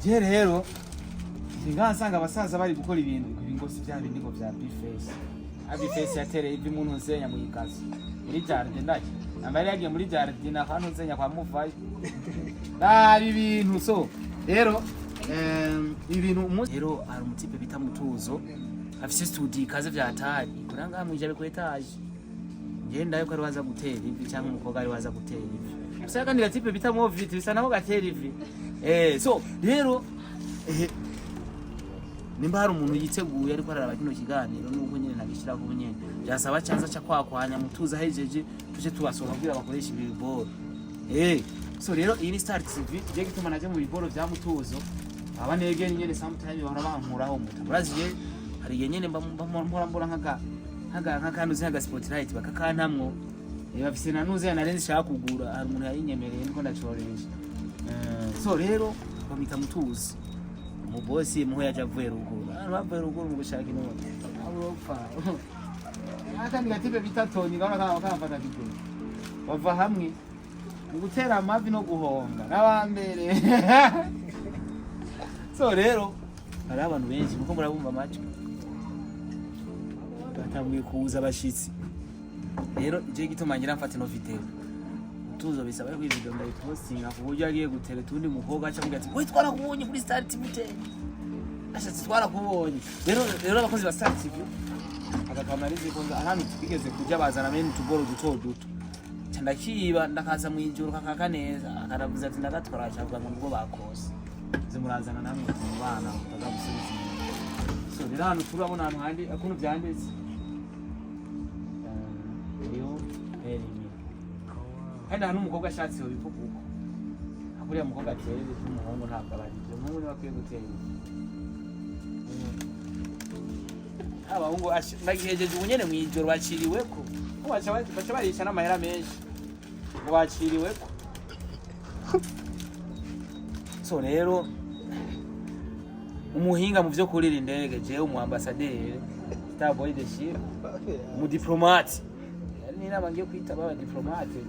Je rero singa nsanga abasaza bari gukora ibintu ibi ngo si bya bindi ngo bya bifesi. Abifesi yatereye ivi umuntu nzenya mu ikazi muri jardin, ndaki amari yagiye muri jardin ahantu nzenya kwa muvayo nabi ibintu. So rero ibintu umunsi rero hari umutipe bita Mutuzo afise studio ikaze vya hatari ikora ngaha mwijabe ku etage. Ngenda yuko ari waza gutera ivi cyangwa umukobwa ari waza gutera ivi gusa, kandi gatipe bita Movit bisa nako gatera ivi. So rero nimba hari umuntu yiteguye ariko araraba kino kiganiro, nubwo nyine ntagishyiraho ubu nyene byasaba cyaza cya kwakwanya Mutuza ahejeje tuje tubasohoka kugira bakoreshe ibi biboro. So rero iyi ni Star TV. Je gituma naje mu biboro vya Mutuzo, aba negere nyene sometime bahora bankuraho muta muraziye. Hari igihe nyene mpora mbora nkakantu uzi nkaga spotlight bakakantamwo. Bafise na nuze narenze nshaka kugura, hari umuntu yayinyemereye niko ndacoresha. So rero bamwita Mutuzo, umubosi muho yaje avuye ruguru. Abantu bavuye ruguru mu gushaka inoti abopfa akandi gatipe bita Tony gahora kaba kamfata video bava hamwe mu gutera amavi no guhonga n'abambere. So rero hariho abantu benshi muko murabumva amajwi, batanguye kuza abashitsi. Rero je gituma ngira mfata ino video Mutuzo, bisaba ko iyi video ndayipostinga ku buryo agiye gutera utundi mukobwa aca avuga ati: "We twarakubonye kuri Star TV 10." Ashatse twarakubonye. Rero abakozi ba Star TV agakamarizi ko ahantu twigeze kujya bazana bene utuboro duto duto, ca ndakiba ndakaza mu ijoro kakaka neza, akaravuze ati ndagatwara, acavuga ngo nubwo bakose ze murazana namwe mu bana mutaza gusubiza inyuma. So rero ahantu turabona ahantu handi ukuntu vyanditse. Hariho perimi kandi ahantu umukobwa ashatse yobivuga uko hakuriya mukobwa atera ivi, umuhungu ntabwo aba ari ibyo, umuhungu niwe akwiye gutera ivi. Abahungu ndagihejeje ubu nyene mw'ijoro baciriweko. Ko baca barisha n'amahera menshi ngo baciriweko. So rero umuhinga mu vyo kurira indege, jewe umu ambassadeur Starboy the Ship, umudiplomate, yari n'inama ngiye kwitaba abadiplomate,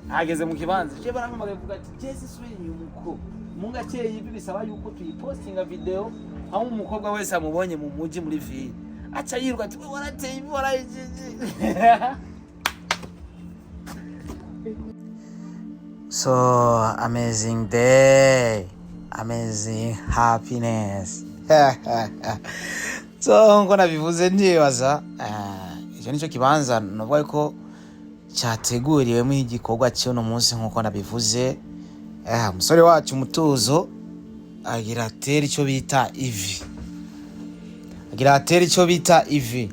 hageze mu kibanza je barampamagaye vuga ati je sisubira inyuma uko mungu ateye ivi, bisaba yuko tuyipostinga video aho umukobwa wese amubonye mu muji muri ville aca yiruka ati: "We warateye ivi warayijiji." So amazing day, amazing happiness. So nko nabivuze, ndibaza icyo nicyo kibanza nuvuga ko cyateguriwemo igikorwa cy'uno munsi. Nkuko nabivuze, umusore wacu Mutuzo agira atere icyo bita ivi, agira atere icyo bita ivi.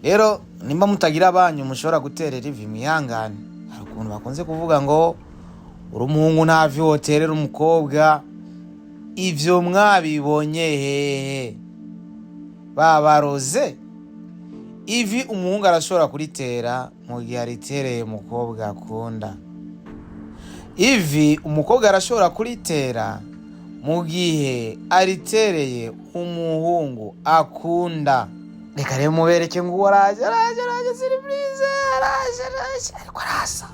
Rero nimba mutagira abanyu mushobora guterera ivi, mwihangane. Hari ukuntu bakunze kuvuga ngo uri umuhungu nta vi woterera umukobwa. Ivyo mwabibonye hehe? Babaroze ivi. Umuhungu arashobora kuritera mu gihe aritereye umukobwa akunda. Ivi umukobwa arashobora kuritera mu gihe aritereye umuhungu akunda. Reka rero mubereke ngo uwo araje, araje, araje, surprise, araje, araje, ariko arasa.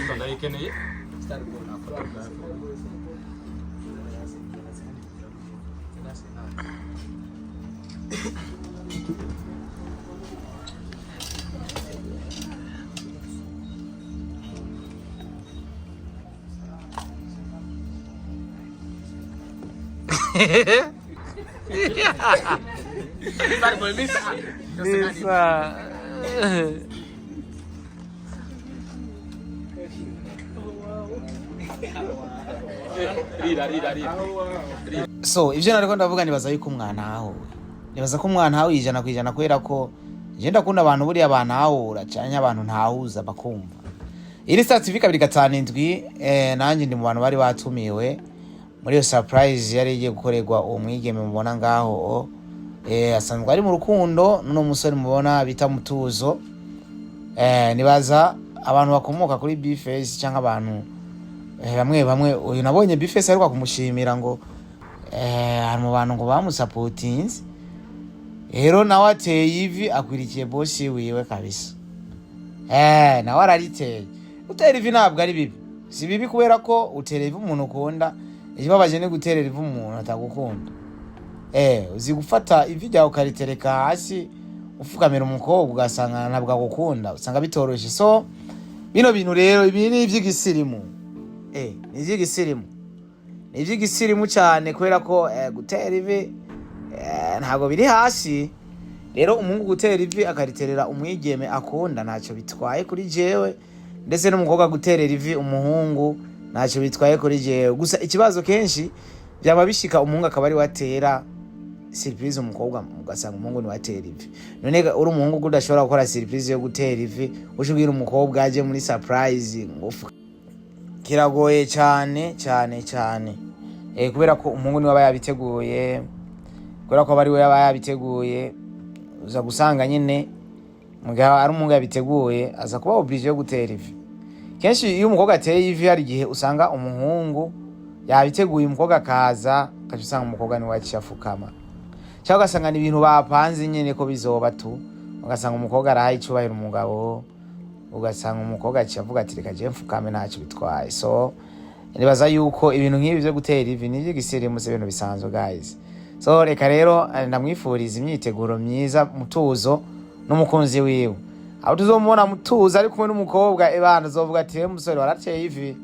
Foto ndayikeneye. Bisa. Rira rira rira. So ivyo nariko ndavuga, nibaza yuko umwana nibaza ko umwana hawe 100%, kubera ko je ndakunda abantu buriya bantahura canke abantu ntahuza bakumva. Iri Star TV 257. Nanjye ndi mu bantu bari batumiwe muri iyo surprise yari igiye gukorerwa uwo mwigeme mubona ngaho. Asanzwe ari mu rukundo n'uno musore mubona bita Mutuzo. Nibaza Abantu bakomoka kuri B-Face cyangwa abantu bamwe bamwe, uyu nabonye B-Face aheruka kumushimira ngo hari mu bantu ngo bamusapotinze. Rero nawe ateye ivi, akwirikiye bosi wiwe kabisa. Nawe arariteye. Gutera ivi ntabwo ari bibi, si bibi, kubera ko utera ivi umuntu ukunda. Ikibabaje ni guterera ivi umuntu atagukunda. Uzi gufata ivi ryawe ukaritereka hasi, ufukamira umukobwa, ugasanga ntabwo agukunda, usanga bitoroshye. So bino bintu rero, ibi ni iby'igisirimu, ni iby'igisirimu, ni iby'igisirimu cyane, kubera ko gutera ivi ntabwo biri hasi. Rero umuhungu gutera ivi akariterera umwigeme akunda ntacyo bitwaye kuri jewe, ndetse n'umukobwa guterera ivi umuhungu ntacyo bitwaye kuri jewe. Gusa ikibazo, kenshi byaba bishika umuhungu akaba ari we atera surprise umukobwa, ugasanga umuhungu niwe atera ivi. None uri umuhungu ko udashobora gukora surprise yo gutera ivi, uje ubwira umukobwa aje muri surprise ngo kiragoye cyane cyane cyane, kubera ko umuhungu niwe aba yabiteguye. Kubera ko aba ari we aba yabiteguye, uza gusanga nyine mu gihe ari umuhungu yabiteguye aza kuba obligé yo gutera ivi. Kenshi iyo umukobwa ateye ivi, hari igihe usanga umuhungu yabiteguye, umukobwa akaza, ugaca usanga umukobwa niwe waciye afukama, cyangwa ugasanga ni ibintu bapanze nyine ko bizoba tu, ugasanga umukobwa arahaye icyubahiro umugabo, ugasanga umukobwa aciye avuga ati: "Reka jewe mfukame, ntacyo bitwaye." So nibaza yuko ibintu nk'ibi byo gutera ivi ni iby'igisirimu, si ibintu bisanzwe, guys. So reka rero ndamwifuriza imyiteguro myiza Mutuzo n'umukunzi wiwe. Aho tuzomubona Mutuzo ari kumwe n'umukobwa, ebana, uzovuga ati: "We musore, warateye ivi."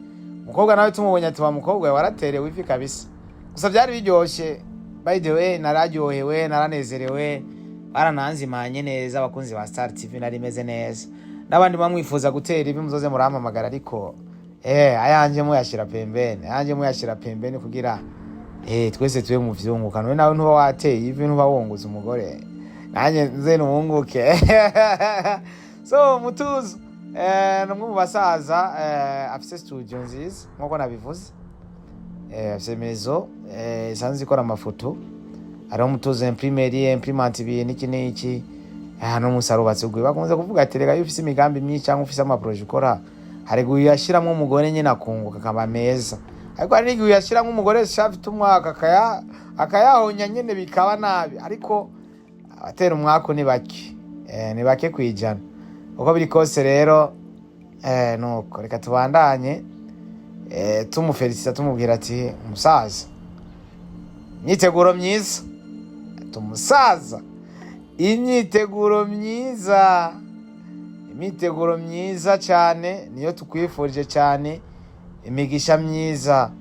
Umukobwa nawe tumubonye ati: "Wa mukobwa we, waraterewe ivi kabisa." Gusa byari biryoshye, by the way, nararyohewe, naranezerewe, barananzimanye neza abakunzi ba Star TV, nari meze neza. N'abandi bamwifuza gutera ivi, muzoze murampamagara, ariko ayanje muyashira pembeni, ayanje muyashira pembeni, kugira twese tube mu vyunguka. None nawe ntuba wateye ivi, ntuba wunguza umugore, nanjye nze nunguke. So Mutuzo ni umwe mu basaza afise studio nziza nkuko nabivuze, afise maison isanzwe ikora amafoto. Hariho Mutuzo Imprimerie, imprimante, ibintu iki n'iki. Hano umunsi arubatse ugwe, bakunze kuvuga ati: "Rega iyo ufise imigambi myinshi cyangwa ufise ama projets ukora, hari igihe uyashiramwo umugore nyine akunguka akaba meza, ariko hari n'igihe uyashiramwo umugore afite umwaka akayahonya nyine bikaba nabi." Ariko abatera umwaku ni bake, ni bake kwijana. Uko biri kose rero, nuko reka tubandanye tumufelicita, tumubwira ati: "Umusaza, imyiteguro myiza." Ati: "Umusaza, imyiteguro myiza, imyiteguro myiza cyane, niyo tukwifurije cyane. Imigisha myiza,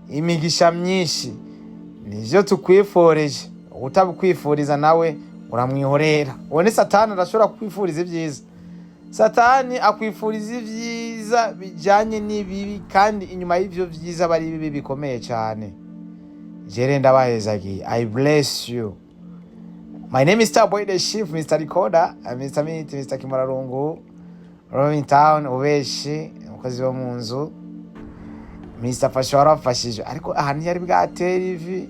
imigisha myinshi, nivyo tukwifurije." Utabukwifuriza nawe uramwihorera, uwo ni Satani. Arashobora kukwifuriza ibyiza, Satani akwifuriza ibyiza bijyanye n'ibibi, kandi inyuma y'ivyo byiza aba ari ibibi bikomeye cyane. Jere ndabahezagiye, I bless you. My name is Starboy the Chief, Mr. Recorder, Mr. Meat, Mr. Kimurarungu, Robin Town, ubeshi, umukozi wo mu nzu, Mr. Fasha warafashije, ariko aha ntiyari bwatere ivi.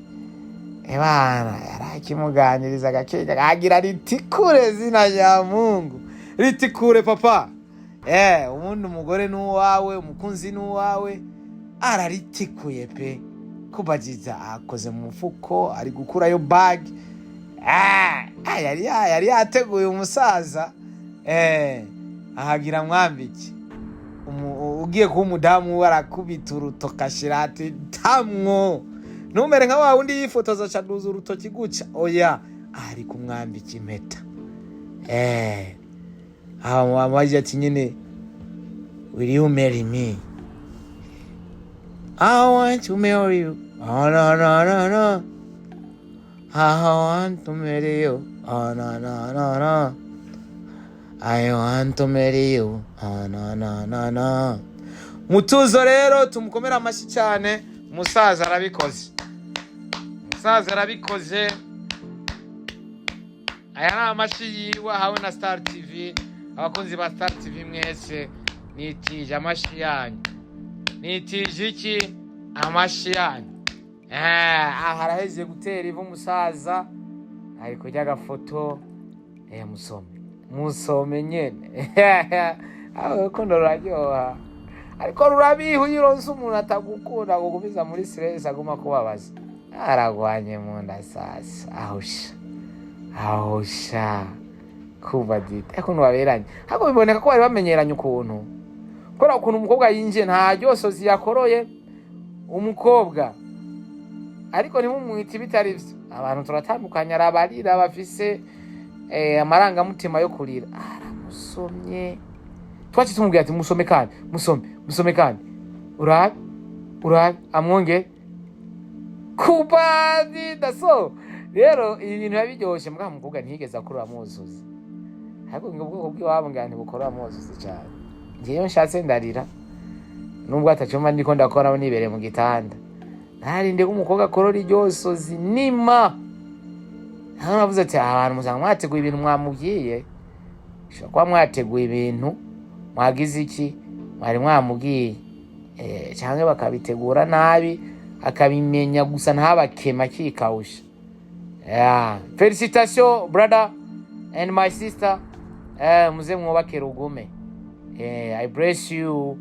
Ebana, yarakimuganiriza gake, agira ritikure zina rya Mungu, ritikure papa. Ubundi umugore ni uwawe, umukunzi ni uwawe. Araritikuye pe. Kubagiza akoze mu mufuko, ari gukurayo bag. Yari yateguye umusaza, ahagira mwambike. Ugiye kuba umudamu we, arakubita urutoki, ashira ati: "Tamwo, ntumere nka wa wundi yifotoza acaduza urutoki guca." Oya, ari kumwambika impeta. Abaje ati nyine: "Will you marry me? I want to marry you. Oh, no, no, no, no. I want to marry you. Oh, no, no, no, no. I want to marry you. Oh, no, no, no, no." Mutuzo rero tumukomere amashyi cyane. Umusaza arabikoze, umusaza arabikoze. Aya ni amashyi yiwe ahawe na Star TV. Abakunzi ba Star TV mwese, nitije amashyi yanyu. Nitije iki? Amashyi yanyu. Aha araheze gutera ivu, umusaza ari kurya agafoto. Musome, musome nyene. Aho urukundo ruraryoha, ariko rurabiha. Iyo uronse umuntu atagukunda, kugumiza muri stress, aguma kubabaza, aragwanye mu nda. Sasa ahusha ahusha kuva dite, ariko baberanye, ariko biboneka ko bari bamenyeranye ukuntu, kubera ukuntu umukobwa yinjiye nta ryosozi yakoroye umukobwa. Ariko ntimumwite ibitari byo, abantu turatandukanye. Arabarira bafise amarangamutima yo kurira. Aramusomye, twaci tumubwira ati: "Musome kandi, musome, musome kandi, urabe, urabe." Amwongere kubadida. So rero ibi bintu biba biryoshye. Mbwa mukobwa ntiyigeze akurura amosozi, ariko ngo ubwoko bw'iwabo ngira ntibukorora amosozi cyane. Ngewe nshatse ndarira, nubwo atacuma ndiko ndakora, nibereye mu gitanda. Ntarinde ko umukobwa akorora iryosozi nima. Hano navuze ati abantu musanga mwateguye ibintu, mwamubwiye, ushobora kuba mwateguye ibintu, mwagize iki, mwari mwamubwiye, cyangwa bakabitegura nabi, akabimenya gusa ntabakema akikawusha. Yeah. Félicitations brother and my sister. Muze mwubake rugume. I bless you.